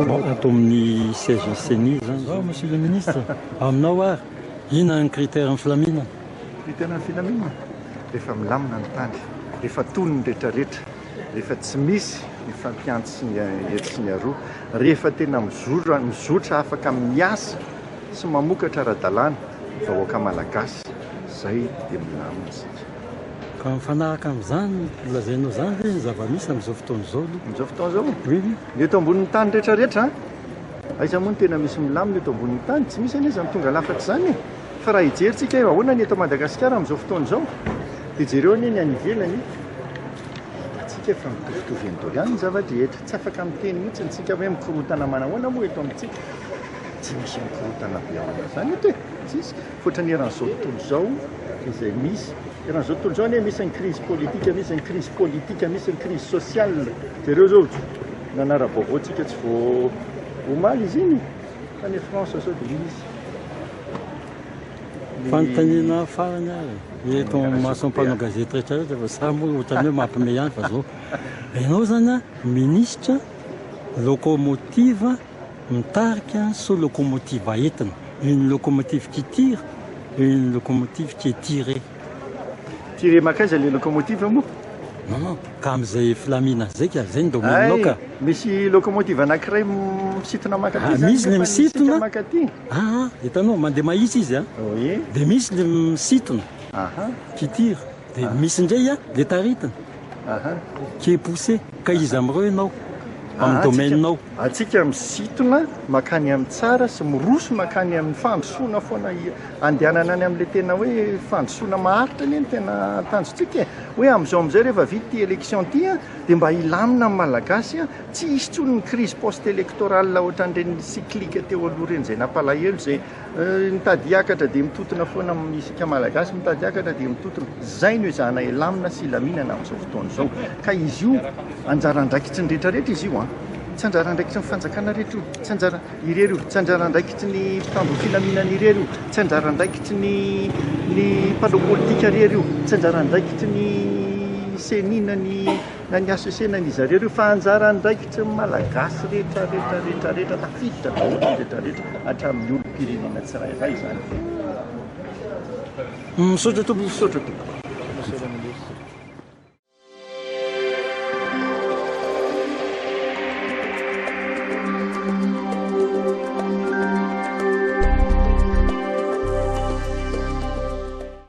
Bon, ato amin'ny siège CENI zany zao, monsieur le ministre, aminao ary, inona ny critère ny filaminana? Critère ny filaminana? Rehefa milamina ny tany, rehefa tony ny rehetrarehetra, rehefa tsy misy ny fampiantsy sy ny etsy sy ny aroa, rehefa tena mizora, mizotra afaka miasa sy mamokatra ara-dalàna ny vahoaka malagasy, zay dia milamina isika. Ka mifanaraka amin'izany lazainao izany ve ny zava-misy amin'izao fotoana izao aloha? Amin'izao fotoana izao? Oui, oui. Ny eto ambonin'ny tany rehetrarehetra an! Aiza moa no tena misy milamina eto ambonin'ny tany? Tsy misy anie izany tonga lafatra izany e! Fa raha hijery tsika hoe ahoana ny eto Madagasikara amin'izao fotoana izao, dia jereo anie ny any ivelany e! Hitantsika fa mitovitovy eny daholo ihany ny zava-drehetra. Tsy afaka miteny mihitsy tsika hoe mikorontana manahoana moa eto amintsika. Tsy misy mikorontana be ahoana izany eto e! Tsisy. Fa ohatran'ny eran'izao tontolo izao izay misy. Eran'izao tontolo izao anie misy ny crise politique, misy ny crise politique, misy ny crise sociale. Jereo izao, nanara-baovao tsika tsy vao omaly izy iny, fa any France izao dia misy. Fanontaniana farany ary, eto imason'ny mpanao gazety rehetra rehetra fa za moa ohatran'ny hoe mampime ihany fa zao. Ianao zany an, minisitra locomotive mitarika sous locomotive entina, une locomotive qui tire et une locomotive qui est tirée. Tiré mankaiza le locomotive moa? Non non, ka amin'izay filaminana izay ka, izay ny domaine-nao ka. Misy locomotive anankiray misintona mankaty Ah, zany misy le nefa ny isika misintona. mankaty. Ah, hitanao, mandeha mahitsy izy an. Oui. Dia misy le misintona, Aha. qui tire. Dia misy indray an, le taritina, Aha. qui est poussé. Ka iza amin'ireo ianao, amin'ny Ah, domaine-nao? Antsika misintona mankany amin'ny tsara sy miroso mankany amin'ny fandrosoana foana andehanana any amin'ilay tena hoe fandrosoana maharitra anie no tena tanjontsika e. Hoe amin'izao amin'izay rehefa vita ity élection ity an, dia mba hilamina ny Malagasy an, tsy hisy intsony ny crise post électorale ohatran'ireny cyclique teo aloha ireny izay nampalahelo izay nitady hiakatra dia mitotona foana isika Malagasy, mitady hiakatra dia mitotona. Izay no ezahana hilamina sy hilaminana amin'izao fotoana izao. Ka izy io anjara andraikitry ny rehetra rehetra izy io an. Tsy anjara andraikitry ny fanjakana rehetra io, tsy anjara irery io, tsy anjara andraikitry ny mpitandro ny filaminana irery io, tsy anjara andraikitry ny ny mpanao politika irery io, tsy anjara andraikitry ny ceni na ny na ny HCC na ny iza irery io fa anjara andraikitry ny Malagasy rehetra rehetra rehetra rehetra tafiditra daholo ny rehetra rehetra hatramin'ny olom-pirenena tsirairay izany. Misaotra tompoko. Misaotra tompoko.